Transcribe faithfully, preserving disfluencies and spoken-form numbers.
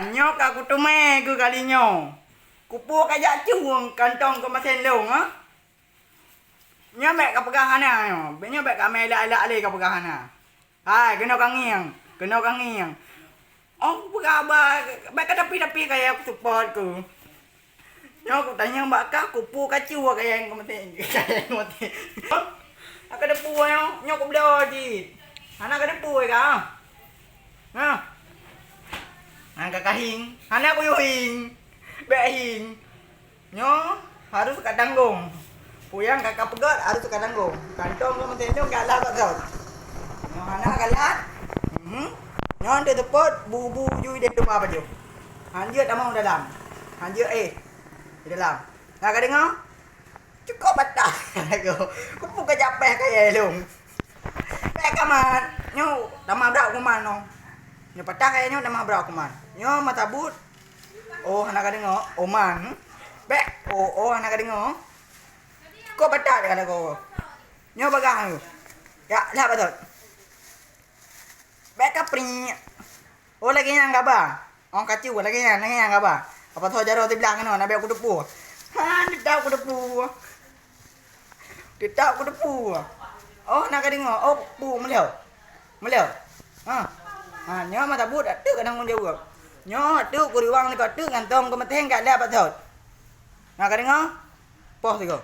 Nyoe ka kuteumé keu kali nyoe. Kupeue kajak cueng kantong keumasén lôn, ha? Nyoe bèk kapeugah hana nyoe. Bèk nyoe bèk kamé elak-elak lé kapeugah hana. Hai, keunoe kangieng, keunoe kangieng. Oh, peugah haba, bèk katapi-tapi kayèe kuseupôt ku. Nyoe kutanyong bak kah, kupeue kacu kayèe keumasén, kayèe keumasén. Hana kateupue nyoe, nyoe kubloe cit. Hana kateupue kah? Nah. Hana ka kahieng, hana kuyue hieng. Bèk hieng. Nyoe harôh katanggong. Peue nyang ka kapeugöt harôh katanggong. Kantong keumasén lôn galak bak droe. Nyoe hana galak. Mhm. Nyoe teuteupôt bu-bu ju idéh teuma pajoh. Hanjeuet tamong dalam. Hanjeuet éh di dalam. Na kadeungoe? Cukôp patah. Kupeue kajak péh kayèe lôn. Bèk kamat. Nyoe tamah brat kuman nyoe. Nyoe patah kayèe nyoe tamah brat kuman. Nyoe mata buet. Oh, hana kadeungoe. Oman. Bèk. Oh, oh, hana kadeungoe. Kok batat ka lagoe. Nyoe bagah nyoe. Ya, lihat batot. Bèk kapri. Oh, lagèe nyan gaba. Oh, kacu, lagèe nyan, lagèe nyan gaba. Apa tho jaroe siblah keunoe, na bèk kuteupue. Ha, teutap kuteupue. Teutap kuteupue. Oh, na kadeungoe. Oh, pu meulhèe. Meulhèe. Ha. Ha, nyoe mata buet, teuk keunan tanggong jaweueb. Nyoe teuk kuriwang niko teuk ngon tom keumaten ka lheueh batot. Na kadeungoe? Poh sigoe.